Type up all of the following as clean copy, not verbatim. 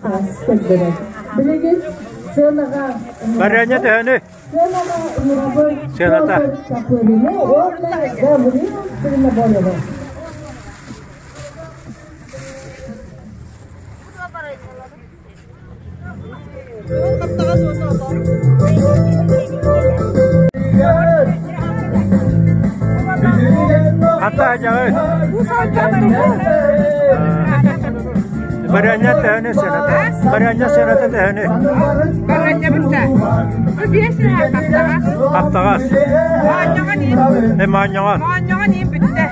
Билигин сыанаҕа Барыанньа төһөнүй? Сыанаҕа ыҥырабын Сыаната. Петр Чапырины уонна Гаврил Чернобоевы. Хата дьаҕы. Барыанньа төһөнүй сыаната? Барыанньа сыаната төһөнүй? Барыанньа бүтэ. Биэс хаптаҕас. Хаптаҕас. Моонньоҕон иин. Э, моонньоҕон. Моонньоҕон иин бүттэ.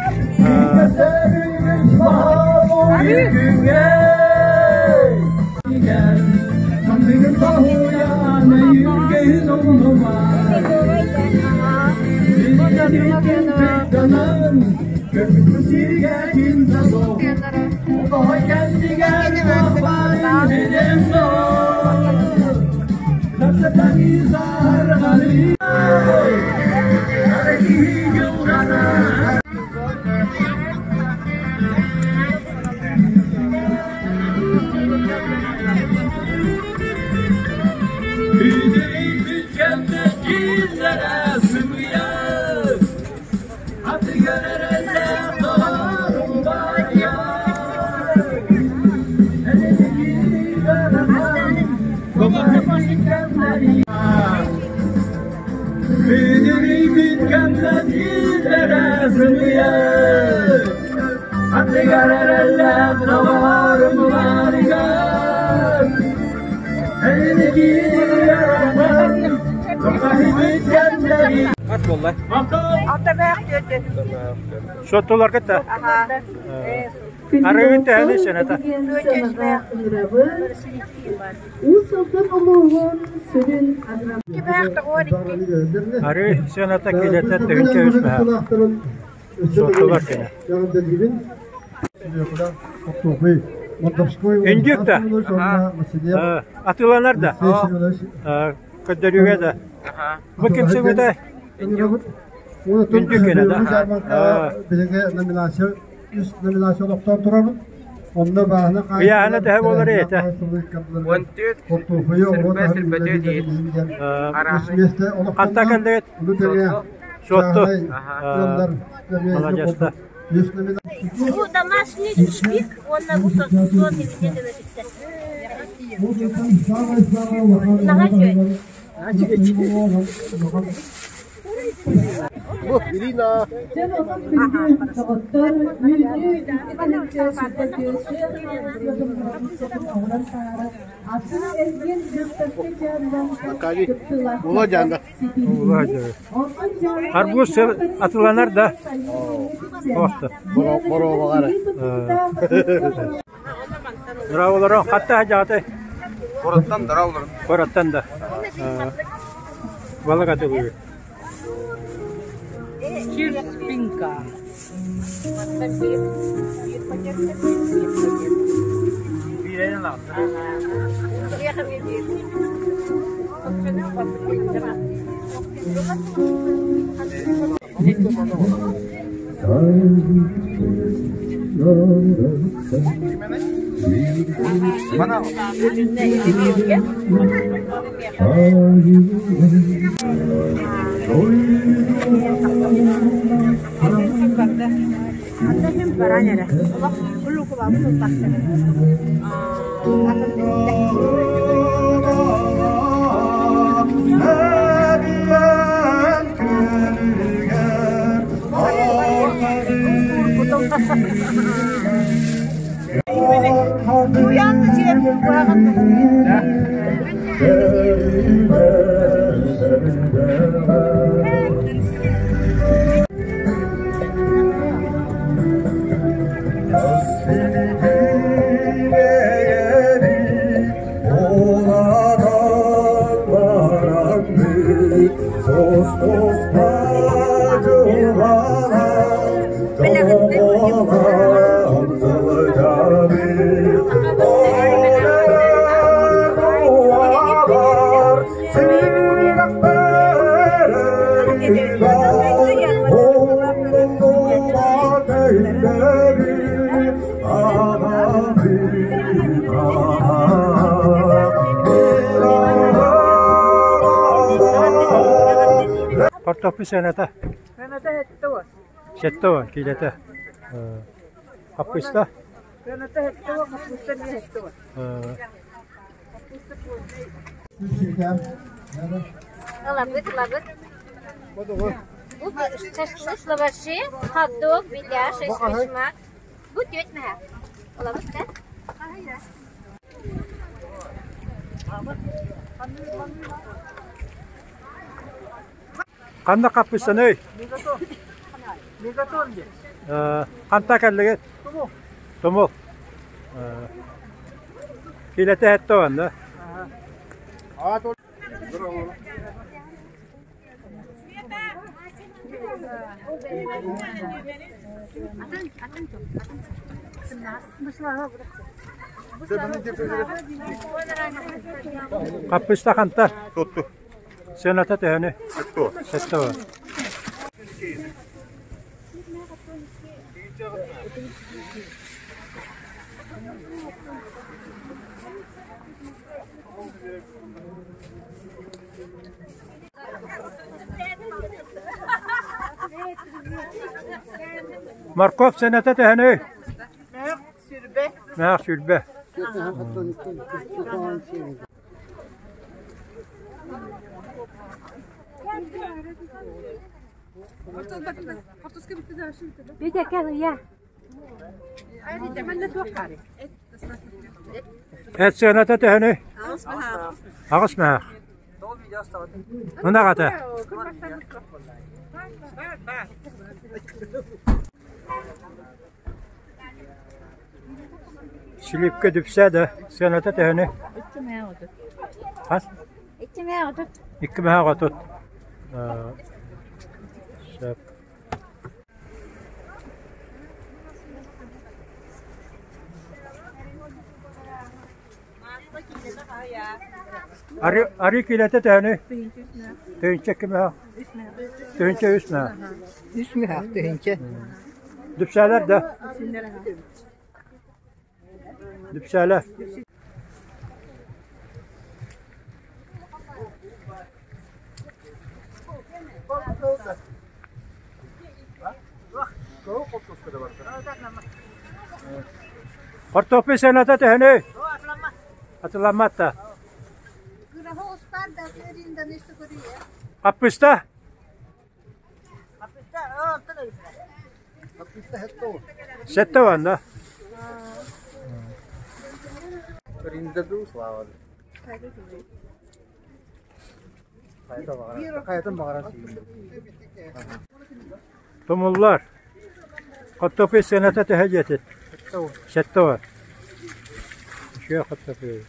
Хас буолла? Алта бээх түөртү. Соттуларгыт да? Аха. Арыгын төһөнүй сыаната? Сыанаҕа ыҥырабын Уус Алдан улууһун сүрүн агро Икки бээх тоҕуон икки. Арыы сыаната килэтэ тыһыынча үс баһа. Соттулар кини. Индюк да? Атыыланар да? Көрдөрүүгэ да? Бу ким сымыта? Индюк кини да? Ыйааһына төһө буолар этэ? Ханта кэллигит? Суотту. Маладьыаста. Бу домашний шпик уонна бу суон ибитин өбөтүттэр. Наһаа үчүгэй. Дьон онон күндү доҕоттор, үүнүү икки тыһыынча оҥорон таһаарар атын эргиэн быыстапка дьаарбаҥка кыттыылаахтарга ситиһиини, онтон Арбуз атыланар да? Оохто. Дорооболорон хатта садьаҕатай? Куораттан дорооболорун. Куораттан да. Балык атылыыр. Кирспинка. Хортуоппуй сыаната? Сыаната 70. 70 киилэтэ. Хаппыыста? Сыаната 70, хаппыыста эмиэ 70. Ылабыт, ылабыт. Бу шашлык, лаваши, хот-дог, беляш, эчпочмак. Бу түөрт мэһэ. Ылабыт да? Ханна хаппыстаный? Мегатон диэн. Ханта кэллигит? Тумул. Киилэтэ эһэтте онно. Хаппыста ханта? Тотту. Сыаната төһөнүй? Сетто. Сетто. Моркуоп сыаната төһөнүй? Мөөх сүрбэ. Мөөх сүрбэ. Эт сыаната төһөнүй? Аҕыс мөһөөх. Ынах ата. Силипкэ дүпсээ да сыаната төһөнүй? Хас? Икки мөһөөх отут. Сөп. Арыы киилэтэ төһөнүй? Тыһыынча икки мөһөөх. Тыһыынча үс мөһөөх. Үс мөһөөх тыһыынча. Дүпсээлэр да? Дүпсээлэр. Хортуоппуй сыаната төһөнүй? Атыламмат да. Хаппыста? Сэттэ уонна. Тумуллар. Хортуоппуй сыаната төһө диэтит? Сэттэ уон. Үчүгэй хортуоппуй.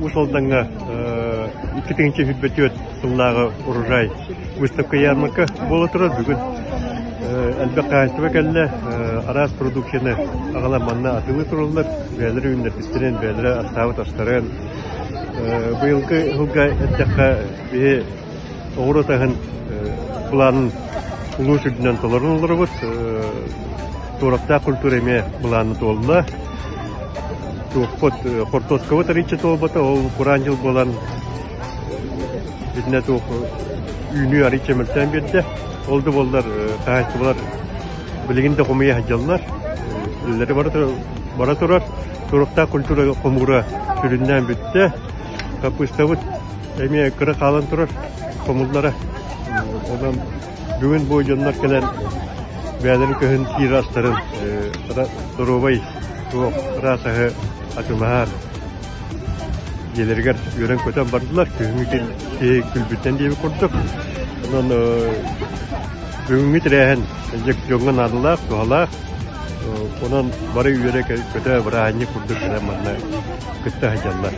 Уус Алдаҥҥа 2024 сыллааҕы урожай выставка ярмарка буола турар. Бүгүн элбэх хаһаайыстыба кэллэ. Араас продукцияны аҕалан манна атыылыы тураллар. Бэйэлэрэ үүннэрбиттэрин, бэйэлэрэ астаабыт астарын. Быйылгы сылга эттэххэ, биһи оҕуруот аһын былаанын улуус үрдүнэн толорон олоробут. Туорахтаах культура эмиэ былаана туолла. Туохпут хортуоскабыт арыычча туолбата, ол кураан дьыл буолан итиннэ туох үүнүү арыычча мөлтөөн биэрдэ. Ол да буоллар хаһаайыстыбалар билигин да хомуйа сылдьаллар. Үлэлэри бара турар. Туруктаах культура хомуура сүрүннээн бүттэ. Хаппыыстабыт эмиэ кыра хаалан турар хомуллара. Онон бүгүн бу дьоннор кэлэн бэйэлэрин көһүн киир астарын доруобай туох ыраас аһы атыылаһар. дьиэлэригэр үөрэн-көтөн бардылар. Күһүҥҥү киһи күлбүттэн диэбит курдук. Онон бүгүҥҥү тэрээһин дьоҥҥо наадалаах, туһалаах. Онон бары үөрэ-көтө бырааһынньык курдук кэлэн манна кытта сылдьаллар.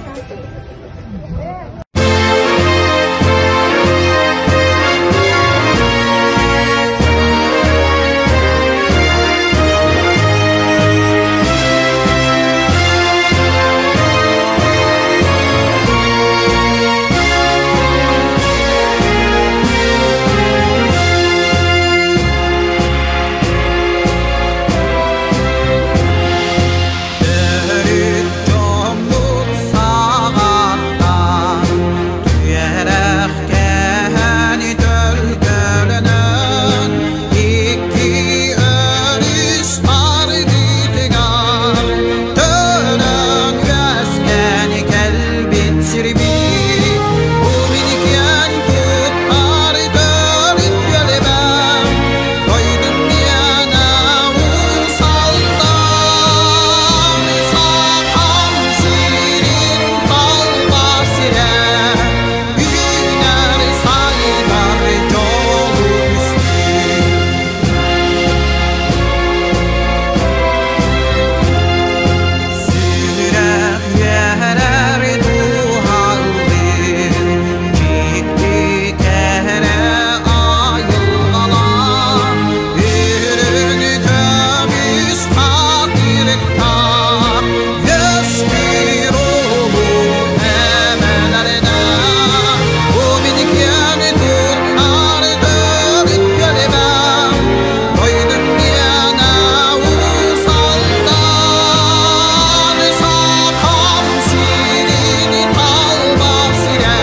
Төрүт дьоммут саҕаттан түөрэх кэһэни төлкөлөнөн икки өрүс тардыытыгар төрөн үөскээн кэлбит сирбит бу мин киэн туттар төрүт түөлбэм дойдум миэнэ Уус Алдан Сахам сирин талба сирэ үүнэр сайдар дьолу түстүүр. Сүрэх үөрэр дууһалыыр, дьикти кэрэ айылҕалаах, үрүҥ көмүс хатырыктаах, үөскүүр улуу эбэлэрдээх, бу мин киэн туттар төрүт түөлбэм, дойдум миэнэ Уус Алдан, Сахам сирин талба сирэ,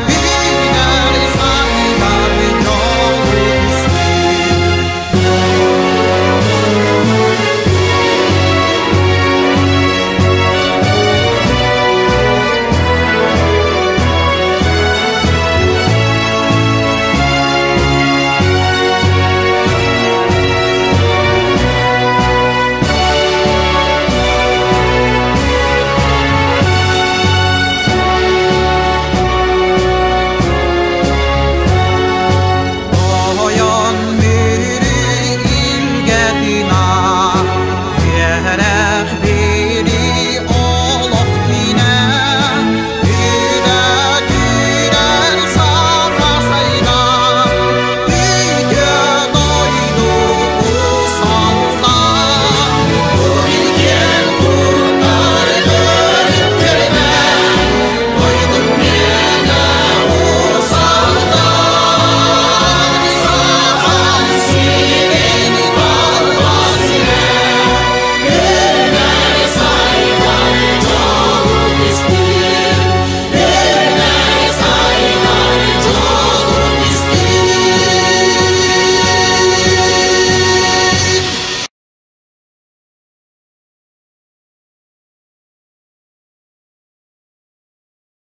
үүнэр сайдар дьолу түстүүр. Тойон Мүрү илгэтин